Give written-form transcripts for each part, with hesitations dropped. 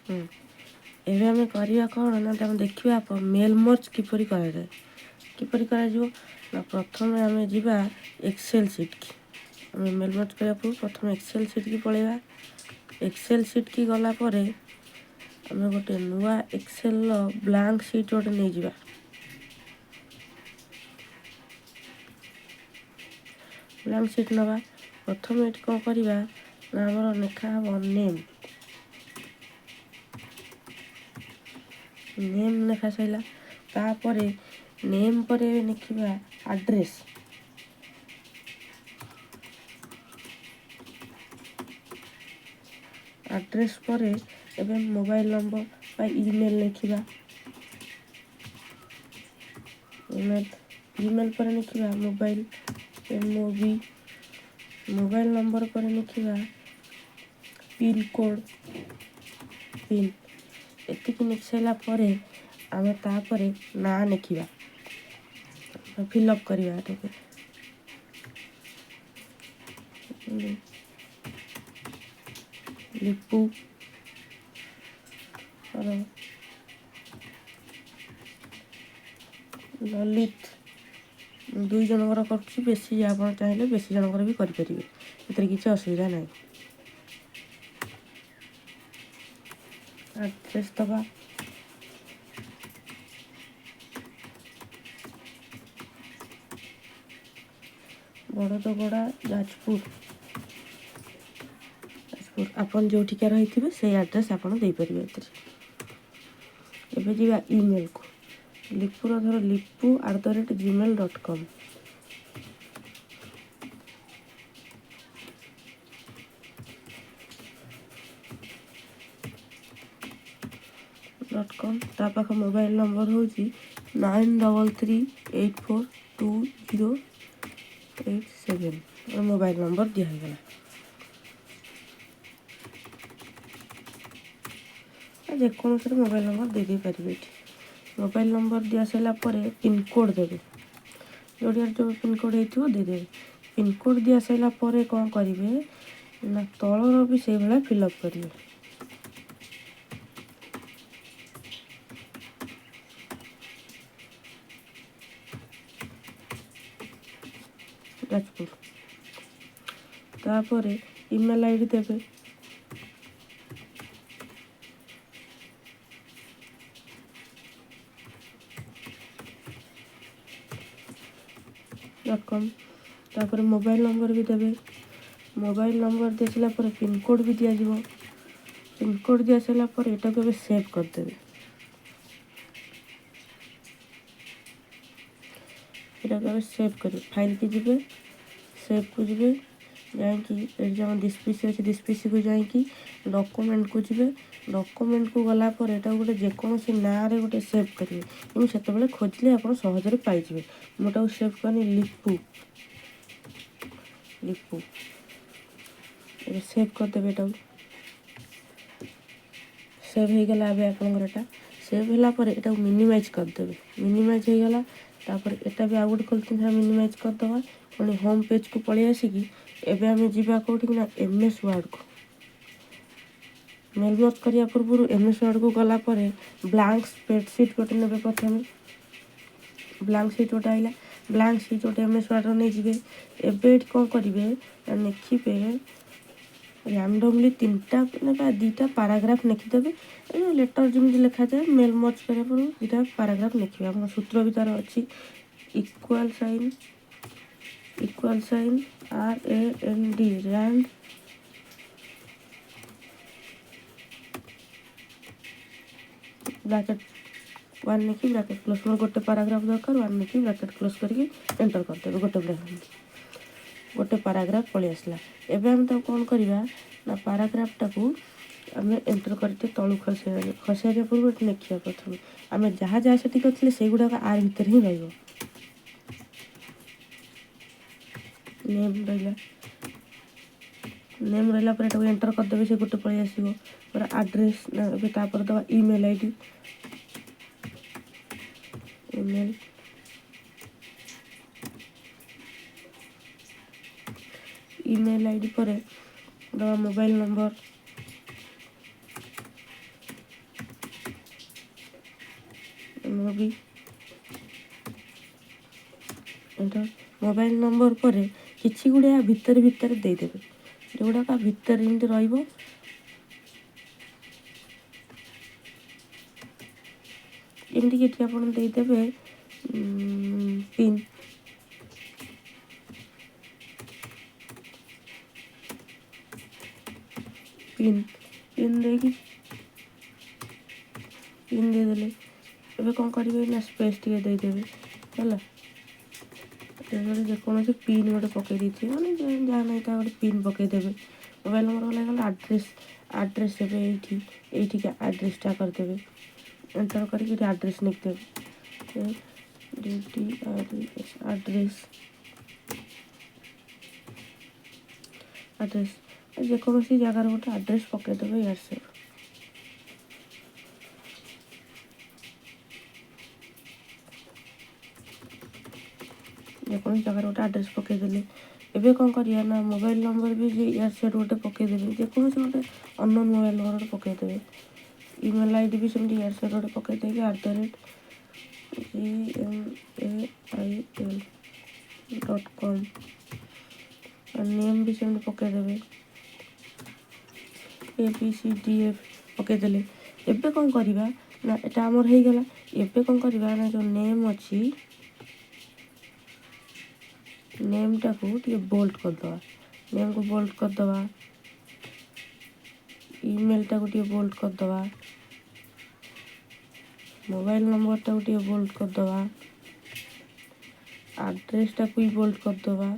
ଏବେ ଆମେ କରିବା କ'ଣ ନା, ଆମେ ଦେଖିବା ମେଲ୍ ମର୍ଜ କିପରି କରାଯାଏ। କିପରି କରାଯିବ ନା, ପ୍ରଥମେ ଆମେ ଯିବା ଏକ୍ସେଲ୍ ସିଟ୍କି। ଆମେ ମେଲ୍ ମର୍ଜ କରିବା ପୂର୍ବରୁ ପ୍ରଥମେ ଏକ୍ସେଲ୍ ସିଟ୍କି ପଳେଇବା। ଏକ୍ସେଲ୍ ସିଟ୍କି ଗଲା ପରେ ଆମେ ଗୋଟେ ନୂଆ ଏକ୍ସେଲ୍ର ବ୍ଲାଙ୍କ ସିଟ୍ ଗୋଟେ ନେଇଯିବା। ବ୍ଲାଙ୍କ ସିଟ୍ ନେବା। ପ୍ରଥମେ ଏଠି କ'ଣ କରିବା ନା, ଆମର ଲେଖା ହେବ ନେମ୍। ନେମ୍ ଲେଖା ସରିଲା। ତାପରେ ନେମ୍ ପରେ ଲେଖିବା ଆଡ୍ରେସ୍। ଆଡ୍ରେସ୍ ପରେ ଏବେ ମୋବାଇଲ୍ ନମ୍ବର ବା ଇମେଲ୍ ଲେଖିବା। ଇମେଲ୍ ପରେ ଲେଖିବା mobile, M O B. Mobile number ପରେ ଲେଖିବା ପିନ୍କୋଡ଼୍, ପିନ୍। ଏତିକି ଲେଖି ସାରିଲା ପରେ ଆମେ ତାପରେ ନାଁ ଲେଖିବା, ଫିଲ୍ଅପ୍ କରିବା ଏଟାକୁ। ଲିପୁ, ଲଲିତ, ଦୁଇ ଜଣଙ୍କର କରୁଛି। ବେଶୀ ଆପଣ ଚାହିଁଲେ ବେଶୀ ଜଣଙ୍କର ବି କରିପାରିବେ, ଏଥିରେ କିଛି ଅସୁବିଧା ନାହିଁ। ଆଡ୍ରେସ୍ ଦେବା। ବଡ଼ଦଗଡ଼ା, ଯାଜପୁର। ଯାଜପୁର ଆପଣ ଯେଉଁଠିକା ରହିଥିବେ ସେଇ ଆଡ୍ରେସ୍ ଆପଣ ଦେଇପାରିବେ ଏଥିରେ। ଏବେ ଯିବା ଇମେଲ୍କୁ। ଲିପୁର ଧର Lipu at the rate Gmail dot com. Dot com. ତା ପାଖ ମୋବାଇଲ୍ ନମ୍ବର ହେଉଛି 9 double 3 8 4 2 0 8 7। Mobile number ଦିଆ ହେଇଗଲା। ଯେକୌଣସିରେ ମୋବାଇଲ୍ ନମ୍ବର ଦେଇଦେଇପାରିବେ ଏଠି। ମୋବାଇଲ୍ ନମ୍ବର ଦିଆ ସରିଲା ପରେ ପିନ୍କୋଡ଼୍ ଦେବେ, ଯେଉଁଠି ଯେଉଁ ପିନ୍କୋଡ଼୍ ହେଇଥିବ ଦେଇଦେବେ। ପିନ୍କୋଡ଼୍ ଦିଆ ସରିଲା ପରେ କ'ଣ କରିବେ ନା, ତଳର ବି ସେଇଭଳିଆ ଫିଲ୍ଅପ୍ କରିବେ। ଯାଜପୁର। ତାପରେ ଇମେଲ୍ I D ଦେବେ। Dot com. ତାପରେ ମୋବାଇଲ୍ ନମ୍ବର ବି ଦେବେ। ମୋବାଇଲ୍ ନମ୍ବର ଦେଇସାରିଲା ପରେ ପିନ୍କୋଡ଼୍ ବି ଦିଆଯିବ। ପିନ୍କୋଡ଼୍ ଦିଆସାରିଲା ପରେ ଏଟାକୁ ଏବେ ସେଭ୍ କରିଦେବେ। ଏଟାକୁ ଏବେ ସେଭ୍ କରିବେ। ଫାଇଲ୍କି ଯିବେ, ସେଭ୍କୁ ଯିବେ, ଯାଇକି ଏଠି ଯେଉଁ this ପିସି ଅଛି, this ପିସିକୁ ଯାଇକି ଡକୁମେଣ୍ଟକୁ ଯିବେ। ଡକୁମେଣ୍ଟକୁ ଗଲା ପରେ ଏଟାକୁ ଗୋଟେ ଯେକୌଣସି ନାଁରେ ଗୋଟେ ସେଭ୍ କରିବେ, ଏବଂ ସେତେବେଳେ ଖୋଜିଲେ ଆପଣ ସହଜରେ ପାଇଯିବେ। ମୁଁ ଏଟାକୁ ସେଭ୍ କରିନି, ଲିପୁ, ଲିପୁ ଏବେ ସେଭ୍ କରିଦେବେ। ଏଟାକୁ ସେଭ୍ ହେଇଗଲା। ଏବେ ଆପଣଙ୍କର ଏଟା ସେଭ୍ ହେଲା ପରେ ଏଟାକୁ ମିନିମାଇଜ୍ କରିଦେବେ। ମିନିମାଇଜ୍ ହେଇଗଲା। ତାପରେ ଏଟା ବି ଆଉ ଗୋଟେ ଖୋଲିଥିଲେ ମିନିମାଇଜ୍ କରିଦେବା। ପୁଣି ହୋମ୍ ପେଜ୍କୁ ପଳେଇ ଆସିକି ଏବେ ଆମେ ଯିବା କେଉଁଠିକି ନା ଏମ୍ ଏସ୍ ୱାର୍ଡ଼କୁ। ମେଲ୍ ମର୍ଜ କରିବା ପୂର୍ବରୁ ଏମ୍ ଏସ୍ ୱାର୍ଡ଼କୁ ଗଲା ପରେ ବ୍ଲାଙ୍କ ସ୍ପ୍ରେଡ଼ସିଟ୍ ଗୋଟେ ନେବେ। ପ୍ରଥମେ ବ୍ଲାଙ୍କ ସିଟ୍ ଗୋଟେ ଆଇଲା, ବ୍ଲାଙ୍କ ସିଟ୍ ଗୋଟେ ଏମ୍ ଏସ୍ ୱାର୍ଡ଼ର ନେଇଯିବେ। ଏବେ ଏଠି କ'ଣ କରିବେ ନା, ଲେଖିବେ ରାଣ୍ଡମଲି 3ଟା ବା 2ଟା ପାରାଗ୍ରାଫ ଲେଖିଦେବେ। ଏ ଯେଉଁ ଲେଟର୍ ଯେମିତି ଲେଖାଯାଏ, ମେଲ୍ ମର୍ଜ କରିବା ପୂର୍ବରୁ 2ଟା ପାରାଗ୍ରାଫ ଲେଖିବେ। ଆପଣଙ୍କ ସୂତ୍ର ବି ତା'ର ଅଛି, equal sign, equal sign R A N D, rand, bracket 1 ଲେଖି ବ୍ରାକେଟ୍ କ୍ଲୋଜ୍। ମୋର ଗୋଟେ ପାରାଗ୍ରାଫ ଦରକାର, 1 ଲେଖି ବ୍ରାକେଟ୍ କ୍ଲୋଜ୍ କରିକି ଏଣ୍ଟର କରିଦେବେ। ଗୋଟେ ବ୍ରାକେଟ୍, ଗୋଟେ ପାରାଗ୍ରାଫ ପଳେଇ ଆସିଲା। ଏବେ ଆମେ ତାକୁ କ'ଣ କରିବା ନା, ପାରାଗ୍ରାଫଟାକୁ ଆମେ ଏଣ୍ଟର କରିକି ତଳକୁ ଖସେଇବା। ଖସେଇବା ପୂର୍ବରୁ ଏଠି ଲେଖିବା ପ୍ରଥମେ ଆମେ ଯାହା ଯାହା ସେଠି କରିଥିଲେ ସେଇଗୁଡ଼ାକ ଆର ଭିତରେ ହିଁ ରହିବ। ନେମ୍ ରହିଲା, ନେମ୍ ରହିଲା ପରେ ଏଟାକୁ ଏଣ୍ଟର କରିଦେବେ, ସେ ଗୋଟେ ପଳେଇ ଆସିବ। ପୁରା ଆଡ୍ରେସ୍, ଏବେ ତାପରେ ଦେବା email I D, email, email I D ପରେ ଦେବା ମୋବାଇଲ୍ ନମ୍ବର, ବି ଏଣ୍ଟର। ମୋବାଇଲ ନମ୍ବର ପରେ କିଛି ଗୁଡ଼ିଏ ଭିତରେ ଭିତରେ ଦେଇଦେବେ, ଯେଉଁଗୁଡ଼ାକ ଭିତରେ ଯେମିତି ରହିବ। ଯେମିତିକି ଏଠି ଆପଣ ଦେଇଦେବେ ପିନ୍, ପିନ୍ ପିନ୍ ଦେଇକି ପିନ୍ ଦେଇଦେଲେ। ଏବେ କ'ଣ କରିବେ ନା ସ୍ପେସ୍ ଟିକେ ଦେଇଦେବେ, ହେଲା। ଯେକୌଣସି ପିନ୍ ଗୋଟେ ପକାଇ ଦେଇଥିବେ, ମାନେ ଯାହା ନାହିଁ ତାହା ଗୋଟେ ପିନ୍ ପକାଇଦେବେ। ମୋବାଇଲ ନମ୍ବର ଗଲା, ଆଡ୍ରେସ୍। ଆଡ୍ରେସ୍ ଏବେ ଏଇଠିକି ଆଡ୍ରେସ୍ଟା କରିଦେବେ। ଏଣ୍ଟର କରିକି ଏଠି address ଲେଖିଦେବେ, D D R S, address. Address ଯେକୌଣସି ଜାଗାର ଗୋଟେ ଆଡ୍ରେସ୍ ପକାଇଦେବେ। ଇଆଡ଼େ ସିଆଡ଼େ ଯେକୌଣସି ଜାଗାରେ ଗୋଟେ ଆଡ୍ରେସ୍ ପକାଇଦେଲେ। ଏବେ କ'ଣ କରିବା ନା ମୋବାଇଲ ନମ୍ବର ବି ଇଆଡ଼େ ସିଆଡ଼େ ଗୋଟେ ପକାଇଦେବେ, ଯେକୌଣସି ଗୋଟେ ଅନନୋନ୍ ମୋବାଇଲ ନମ୍ବର ଗୋଟେ ପକାଇଦେବେ। ଇମେଲ୍ I D ବି ସେମିତି ଇଆଡ଼େ ସିଆଡ଼େ ଗୋଟେ ପକାଇ ଦେଇକି @gmail.com। Name ବି ସେମିତି ପକାଇଦେବେ, ଏ ବି ସି ଡି ଏଫ୍ ପକାଇଦେଲେ। ଏବେ କ'ଣ କରିବା ନା ଏଇଟା ଆମର ହେଇଗଲା। ଏବେ କ'ଣ କରିବା ନା ଯେଉଁ ନେମ୍ ଅଛି, ନେମ୍ଟାକୁ ଟିକେ ବୋଲ୍ଡ କରିଦେବା। ନେମ୍କୁ ବୋଲ୍ଡ କରିଦେବା, ଇମେଲଟାକୁ ଟିକେ ବୋଲ୍ଡ କରିଦେବା, ମୋବାଇଲ ନମ୍ବରଟାକୁ ଟିକେ ବୋଲ୍ଡ କରିଦେବା, ଆଡ୍ରେସଟାକୁ ବି ବୋଲ୍ଡ କରିଦେବା।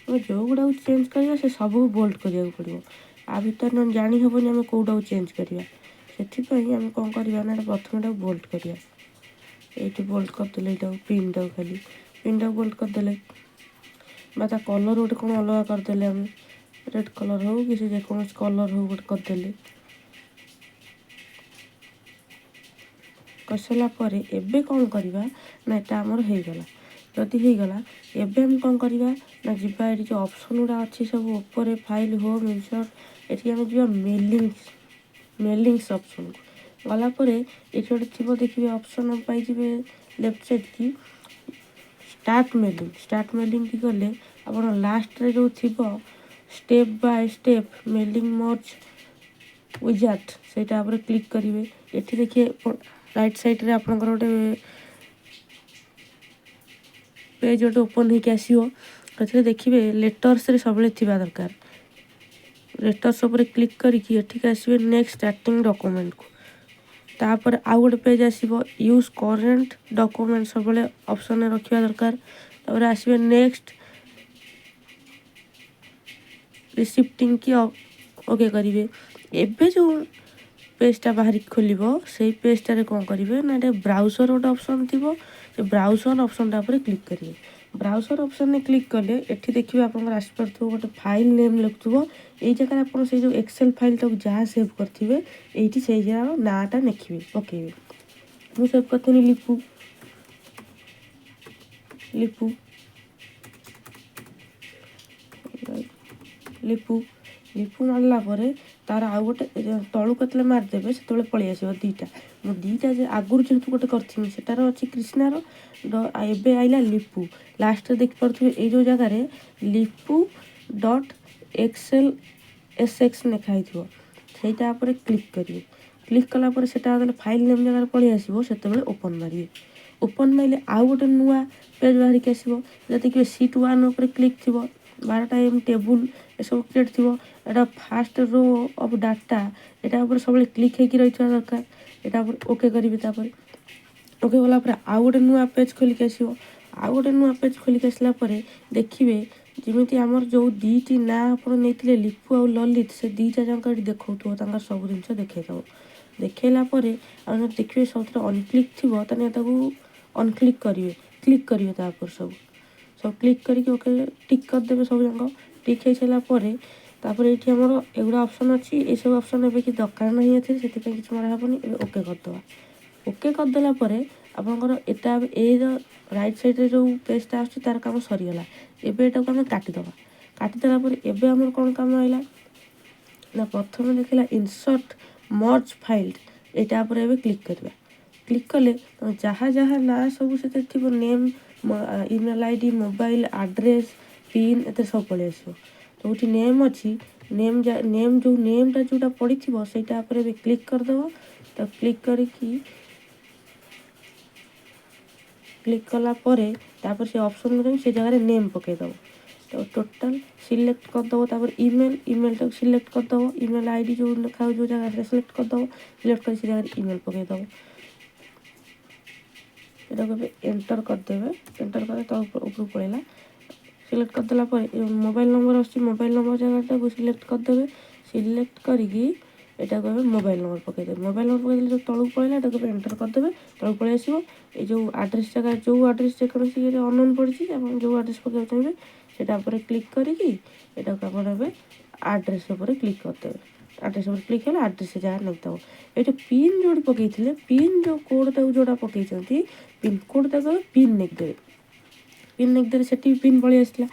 ଆମେ ଯେଉଁଗୁଡ଼ାକୁ ଚେଞ୍ଜ କରିବା, ସେ ସବୁକୁ ବୋଲ୍ଡ କରିବାକୁ ପଡ଼ିବ ଆ ଭିତରେ, ନହେଲେ ଜାଣି ହେବନି ଆମେ କେଉଁଟାକୁ ଚେଞ୍ଜ କରିବା। ସେଥିପାଇଁ ଆମେ କ'ଣ କରିବା ନା ଏଇଟା ପ୍ରଥମେ ଏଟାକୁ ବୋଲ୍ଡ କରିବା। ଏଇଠି ବୋଲ୍ଡ କରିଦେଲେ ଏଇଟାକୁ, ପିନ୍ଟାକୁ, ଖାଲି ପିନ୍ଟାକୁ ବୋଲ୍ଡ କରିଦେଲେ ବା ତା କଲର୍ ଗୋଟେ କ'ଣ ଅଲଗା କରିଦେଲେ ଆମେ, ରେଡ଼୍ କଲର୍ ହଉ କି ସେ ଯେକୌଣସି କଲର୍ ହଉ ଗୋଟେ କରିଦେଲେ। କରିସାରିଲା ପରେ ଏବେ କ'ଣ କରିବା ନା ଏଇଟା ଆମର ହେଇଗଲା। ଯଦି ହେଇଗଲା, ଏବେ ଆମେ କ'ଣ କରିବା ନା ଯିବା ଏଠି ଯେଉଁ ଅପସନ୍ ଗୁଡ଼ା ଅଛି ସବୁ ଉପରେ, ଫାଇଲ୍, ହୋମ୍, ଇନସର୍ଟ, ଏଠି ଆମେ ଯିବା ମେଲିଂସ୍। ମେଲିଂସ୍ ଅପସନ୍କୁ ଗଲା ପରେ ଏଠି ଗୋଟେ ଥିବ, ଦେଖିବେ ଅପସନ୍ ପାଇଯିବେ ଲେଫ୍ଟ ସାଇଡ଼୍ କି ଷ୍ଟାର୍ଟ ମେଲିଂ। ଷ୍ଟାର୍ଟ ମେଲିଂକି ଗଲେ ଆପଣ ଲାଷ୍ଟରେ ଯେଉଁ ଥିବ step by step mailing merge wizard, ସେଇଟା ଉପରେ କ୍ଲିକ୍ କରିବେ। ଏଠି ଦେଖିବେ ରାଇଟ୍ ସାଇଡ଼୍ରେ ଆପଣଙ୍କର ଗୋଟେ ପେଜ୍ ଗୋଟେ ଓପନ୍ ହେଇକି ଆସିବ। ଏଥିରେ ଦେଖିବେ ଲେଟର୍ସରେ ସବୁବେଳେ ଥିବା ଦରକାର। ଲେଟର୍ସ ଉପରେ କ୍ଲିକ୍ କରିକି ଏଠିକି ଆସିବେ ନେକ୍ସଟ ଷ୍ଟାର୍ଟିଂ ଡକୁମେଣ୍ଟକୁ। ତାପରେ ଆଉ ଗୋଟେ ପେଜ୍ ଆସିବ। ୟୁଜ୍ କରେଣ୍ଟ ଡକୁମେଣ୍ଟ ସବୁବେଳେ ଅପସନ୍ରେ ରଖିବା ଦରକାର। ତାପରେ ଆସିବେ ନେକ୍ସଟ ରିସିପ୍ଟିଂ କି ଓକେ କରିବେ। ଏବେ ଯେଉଁ ପେଜ୍ଟା ବାହାରିକି ଖୋଲିବ, ସେଇ ପେଜ୍ଟାରେ କ'ଣ କରିବେ ନା ଏଠି ବ୍ରାଉଜର ଗୋଟେ ଅପସନ୍ ଥିବ, ସେ ବ୍ରାଉଜର ଅପସନ୍ଟା ଉପରେ କ୍ଲିକ୍ କରିବେ। ବ୍ରାଉଜର ଅପସନ୍ରେ କ୍ଲିକ୍ କଲେ ଏଠି ଦେଖିବେ ଆପଣଙ୍କର ଆସିପାରୁଥିବ ଗୋଟେ ଫାଇଲ୍ ନେମ୍ ଲେଖୁଥିବ। ଏଇ ଜାଗାରେ ଆପଣ ସେଇ ଯେଉଁ ଏକ୍ସେଲ୍ ଫାଇଲ୍ଟାକୁ ଯାହା ସେଭ୍ କରିଥିବେ, ଏଇଠି ସେଇ ଜାଗାର ନାଁଟା ଲେଖିବେ, ପକାଇବେ। ମୁଁ ସେଭ୍ କରିଥିଲି ଲିପୁ, ଲିପୁ, ଲିପୁ। ଲିପୁ ମାରିଲା ପରେ ତାର ଆଉ ଗୋଟେ ତଳକୁ ଯେତେବେଳେ ମାରିଦେବେ, ସେତେବେଳେ ପଳେଇ ଆସିବ ଦୁଇଟା। ମୁଁ ଦୁଇଟା ଯେ ଆଗରୁ ଯେହେତୁ ଗୋଟେ କରିଥିଲି, ସେଟାର ଅଛି କ୍ରିଷ୍ଣାର, ଏବେ ଆଇଲା ଲିପୁ। ଲାଷ୍ଟରେ ଦେଖିପାରୁଥିବେ ଏଇ ଯେଉଁ ଜାଗାରେ Lipu dot XL S X ଲେଖା ହେଇଥିବ, ସେଇଟା ଉପରେ କ୍ଲିକ୍ କରିବେ। କ୍ଲିକ୍ କଲା ପରେ ସେଟା ଯେତେବେଳେ ଫାଇଲ୍ ନେମ୍ ଜାଗାରେ ପଳେଇ ଆସିବ, ସେତେବେଳେ ଓପନ୍ ମାରିବେ। ଓପନ୍ ମାରିଲେ ଆଉ ଗୋଟେ ନୂଆ ପେଜ୍ ବାହାରିକି ଆସିବ। ସେଟା ଦେଖିବେ ସିଟ୍ ୱାନ୍ ଉପରେ କ୍ଲିକ୍ ଥିବ, 12ଟା ଏମ୍ ଟେବୁଲ୍ ଏସବୁ କ୍ରିଏଟ୍ ଥିବ। ଏଇଟା ଫାଷ୍ଟ ରୋ ଅଫ୍ ଡାଟା, ଏଇଟା ଉପରେ ସବୁବେଳେ କ୍ଲିକ୍ ହେଇକି ରହିଥିବା ଦରକାର। ଏଇଟା ଉପରେ ଓକେ କରିବେ। ତାପରେ ଓକେ କଲା ପରେ ଆଉ ଗୋଟେ ନୂଆ ପେଜ୍ ଖୋଲିକି ଆସିବ। ଆଉ ଗୋଟେ ନୂଆ ପେଜ୍ ଖୋଲିକି ଆସିଲା ପରେ ଦେଖିବେ ଯେମିତି ଆମର ଯେଉଁ ଦୁଇଟି ନାଁ ଆପଣ ନେଇଥିଲେ, ଲିପୁ ଆଉ ଲଲିତ, ସେ ଦୁଇଟା ଯାକ ଏଠି ଦେଖାଉଥିବ, ତାଙ୍କର ସବୁ ଜିନିଷ ଦେଖେଇଦେବ। ଦେଖେଇଲା ପରେ ଆପଣ ଦେଖିବେ ସବୁଥିରେ ଅନକ୍ଲିକ୍ ଥିବ, ତାହେଲେ ତାକୁ ଅନକ୍ଲିକ୍ କରିବେ, କ୍ଲିକ୍ କରିବେ। ତାପରେ ସବୁ ସବୁ କ୍ଲିକ୍ କରିକି ଓକେ ଟିକ୍ କରିଦେବେ। ସବୁ ଯାକ ଟିକ୍ ହେଇସାରିଲା ପରେ ତାପରେ ଏଇଠି ଆମର ଏଗୁଡ଼ା ଅପସନ୍ ଅଛି। ଏସବୁ ଅପସନ୍ ଏବେ କିଛି ଦରକାର ନାହିଁ ଏଥିରେ, ସେଥିପାଇଁ କିଛି ମରା ହେବନି। ଏବେ ଓକେ କରିଦେବା। ଓକେ କରିଦେଲା ପରେ ଆପଣଙ୍କର ଏଟା ଏଇର ରାଇଟ୍ ସାଇଡ଼୍ରେ ଯେଉଁ ପେଜ୍ଟା ଆସୁଛି, ତାର କାମ ସରିଗଲା। ଏବେ ଏଟାକୁ ଆମେ କାଟିଦେବା। କାଟିଦେଲା ପରେ ଏବେ ଆମର କ'ଣ କାମ ଆଇଲା ନା ପ୍ରଥମେ ଦେଖିଲା ଇନସର୍ଟ ମର୍ଜ ଫାଇଲ୍, ଏଇଟା ଉପରେ ଏବେ କ୍ଲିକ୍ କରିବା। କ୍ଲିକ୍ କଲେ ତମେ ଯାହା ଯାହା ନାଁ ସବୁ ସେଥିରେ ଥିବ, name, email ID, mobile, address, pin, ଏଥିରେ ସବୁ ପଳେଇ ଆସିବ। ଯେଉଁଠି ନେମ୍ ଅଛି, ନେମ୍ ନେମ୍ ଯେଉଁ ନେମ୍ଟା ଯେଉଁଟା ପଡ଼ିଥିବ, ସେଇଟା ଉପରେ ଏବେ କ୍ଲିକ୍ କରିଦେବ। ତାକୁ କ୍ଲିକ୍ କରିକି, କ୍ଲିକ୍ କଲା ପରେ ତାପରେ ସେ ଅପସନ୍ ଯାଇ ସେ ଜାଗାରେ ନେମ୍ ପକାଇଦେବ। ତ ଟୋଟାଲ୍ ସିଲେକ୍ଟ କରିଦେବ। ତାପରେ ଇମେଲଟାକୁ ସିଲେକ୍ଟ କରିଦେବ। ଇମେଲ୍ I D ଯେଉଁ ଲେଖା ଯେଉଁ ଜାଗାରେ ସିଲେକ୍ଟ କରିଦେବ। ସିଲେକ୍ଟ କରି ସେ ଜାଗାରେ ଇମେଲ୍ ପକାଇଦେବ। ଏଟାକୁ ଏବେ ଏଣ୍ଟର କରିଦେବେ। ଏଣ୍ଟର କଲେ ତଳ ଉପରକୁ ପଳେଇଲା। ସିଲେକ୍ଟ କରିଦେଲା ପରେ ମୋବାଇଲ୍ ନମ୍ବର ଆସୁଛି। ମୋବାଇଲ୍ ନମ୍ବର ଜାଗାଟାକୁ ସିଲେକ୍ଟ କରିଦେବେ। ସିଲେକ୍ଟ କରିକି ଏଟାକୁ ଏବେ ମୋବାଇଲ୍ ନମ୍ବର ପକାଇଦେବେ। ମୋବାଇଲ୍ ନମ୍ବର ପକାଇଦେଲେ ଯେଉଁ ତଳକୁ ପଳେଇଲା, ଏଟାକୁ ଏବେ ଏଣ୍ଟର କରିଦେବେ, ତଳକୁ ପଳେଇ ଆସିବ। ଏଇ ଯେଉଁ ଆଡ୍ରେସ୍ ଜାଗା, ଯେଉଁ ଆଡ୍ରେସ୍ ଯେକୌଣସି ଇଏରେ ଅନନୋନ୍ ପଡ଼ିଛି, ଆପଣ ଯେଉଁ ଆଡ୍ରେସ୍ ପକାଇବାକୁ ଚାହିଁବେ, ସେଇଟା ଉପରେ କ୍ଲିକ୍ କରିକି ଏଟାକୁ ଆପଣ ଏବେ ଆଡ୍ରେସ୍ ଉପରେ କ୍ଲିକ୍ କରିଦେବେ। ଆଡ୍ରେସ୍ ଉପରେ କ୍ଲିକ୍ ହେଲେ ଆଡ୍ରେସ୍ ଜାଗା ନେଇଦେବ। ଏଇଠି ପିନ୍ ଯେଉଁଠି ପକାଇଥିଲେ, ପିନ୍ ଯେଉଁ କୋଡ଼୍ଟାକୁ ଯେଉଁଟା ପକାଇଛନ୍ତି, ପିନ୍ କୋଡ଼୍ଟାକୁ ପିନ୍ ନେଇଦେବେ। ପିନ୍ ନେଇଦେଲେ ସେଠି ବି ପିନ୍ ପଳେଇ ଆସିଲା।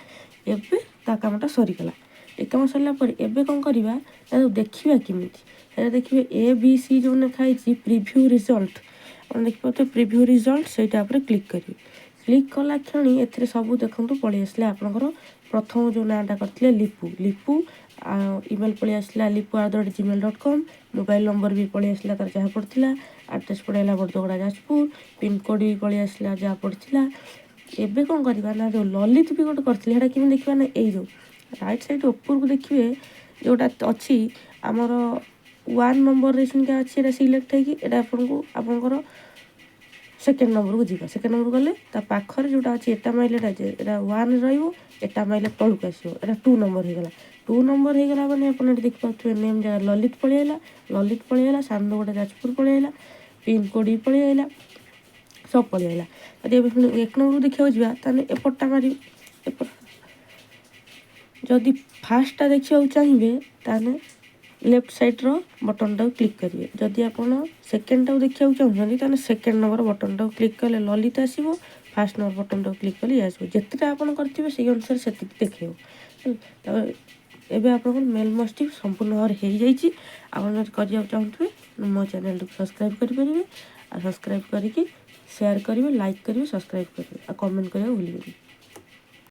ଏବେ ତା କାମଟା ସରିଗଲା। ଏ କାମ ସରିଲା ପରେ ଏବେ କ'ଣ କରିବା? ତାକୁ ଦେଖିବା କେମିତି? ସେଇଟା ଦେଖିବେ, ଏ ବି ସି ଯେଉଁ ଲେଖା ହେଇଛି, ପ୍ରିଭ୍ୟୁ ରିଜଲ୍ଟ ଆପଣ ଦେଖିପାରୁଥିବେ। ପ୍ରିଭ୍ୟୁ ରିଜଲ୍ଟ ସେଇଟା ଉପରେ କ୍ଲିକ୍ କରିବେ। କ୍ଲିକ୍ କଲା କ୍ଷଣି ଏଥିରେ ସବୁ ଦେଖନ୍ତୁ ପଳେଇ ଆସିଲା। ଆପଣଙ୍କର ପ୍ରଥମ ଯେଉଁ ନାଁଟା କରିଥିଲେ ଲିପୁ, ଲିପୁ ଆଉ ଇମେଲ୍ ପଳେଇ ଆସିଲା lipu@gmail.com। Mobile number ବି ପଳେଇ ଆସିଲା ତାର ଯାହା ପଡ଼ିଥିଲା। ଆଡ୍ରେସ୍ ପଳେଇଲା ବଡ଼ଦଗଡ଼ା ଯାଜପୁର। ପିନ୍କୋଡ଼୍ ବି ପଳେଇ ଆସିଲା ଯାହା ପଡ଼ିଥିଲା। ଏବେ କ'ଣ କରିବା ନା, ଯେଉଁ ଲଲିତ ବି ଗୋଟେ କରିଥିଲେ, ସେଇଟା କେମିତି ଦେଖିବା ନା, ଏଇ ଯେଉଁ ରାଇଟ୍ ସାଇଡ଼୍ ଉପରକୁ ଦେଖିବେ, ଯେଉଁଟା ଅଛି ଆମର ୱାନ୍ ନମ୍ବରରେ ସେମିତିକା ଅଛି, ଏଇଟା ସିଲେକ୍ଟ ହେଇକି ଏଇଟା ଆପଣଙ୍କୁ ଆପଣଙ୍କର ସେକେଣ୍ଡ ନମ୍ବରକୁ ଯିବା। ସେକେଣ୍ଡ ନମ୍ବରକୁ ଗଲେ ତା ପାଖରେ ଯେଉଁଟା ଅଛି, ଏଟା ମାଇଲେ ଏଟା ଏଇଟା ୱାନ୍ ରହିବ, ଏଟା ମାଇଲେ ତଳକୁ ଆସିବ। ଏଇଟା ଟୁ ନମ୍ବର ହେଇଗଲା। ଟୁ ନମ୍ବର ହେଇଗଲା ମାନେ ଆପଣ ଏଠି ଦେଖିପାରୁଥିବେ, ନେମ୍ ଜାଗା ଲଲିତ ପଳେଇ ଆଇଲା। ଲଲିତ ପଳେଇ ଆଇଲା, ସାନ୍ଦଗୋଟା ଯାଜପୁର ପଳେଇ ଆଇଲା, ପିନ୍କୋଡ଼୍ ବି ପଳେଇ ଆଇଲା, ସବୁ ପଳେଇ ଆଇଲା। ଯଦି ଏବେ ପୁଣି ଏକ ନମ୍ବରକୁ ଦେଖିବାକୁ ଯିବା, ତାହେଲେ ଏପଟଟା ମାରିବି, ଏପଟ। ଯଦି ଫାର୍ଷ୍ଟଟା ଦେଖିବାକୁ ଚାହିଁବେ, ତାହେଲେ ଲେଫ୍ଟ ସାଇଡ଼୍ର ବଟନ୍ଟାକୁ କ୍ଲିକ୍ କରିବେ। ଯଦି ଆପଣ ସେକେଣ୍ଡଟାକୁ ଦେଖିବାକୁ ଚାହୁଁଛନ୍ତି, ତାହେଲେ ସେକେଣ୍ଡ ନମ୍ବର ବଟନ୍ଟାକୁ କ୍ଲିକ୍ କଲେ ଲଲିତ ଆସିବ। ଫାର୍ଷ୍ଟ ନମ୍ବର ବଟନ୍ଟାକୁ କ୍ଲିକ୍ କଲେ ଇଏ ଆସିବ। ଯେତେଟା ଆପଣ କରିଥିବେ, ସେଇ ଅନୁସାରେ ସେତିକି ଦେଖେଇବ। ତାପରେ ଏବେ ଆପଣଙ୍କର ମେଲ୍ ମର୍ଜଟି ସମ୍ପୂର୍ଣ୍ଣ ଭାବରେ ହେଇଯାଇଛି। ଆପଣ ଯଦି କରିବାକୁ ଚାହୁଁଥିବେ, ମୋ ଚ୍ୟାନେଲଟିକୁ ସବସ୍କ୍ରାଇବ୍ କରିପାରିବେ। ଆଉ ସବସ୍କ୍ରାଇବ୍ କରିକି ସେୟାର କରିବେ, ଲାଇକ୍ କରିବେ, ସବସ୍କ୍ରାଇବ୍ କରିବେ ଆଉ କମେଣ୍ଟ କରିବାକୁ ଭୁଲିବେନି।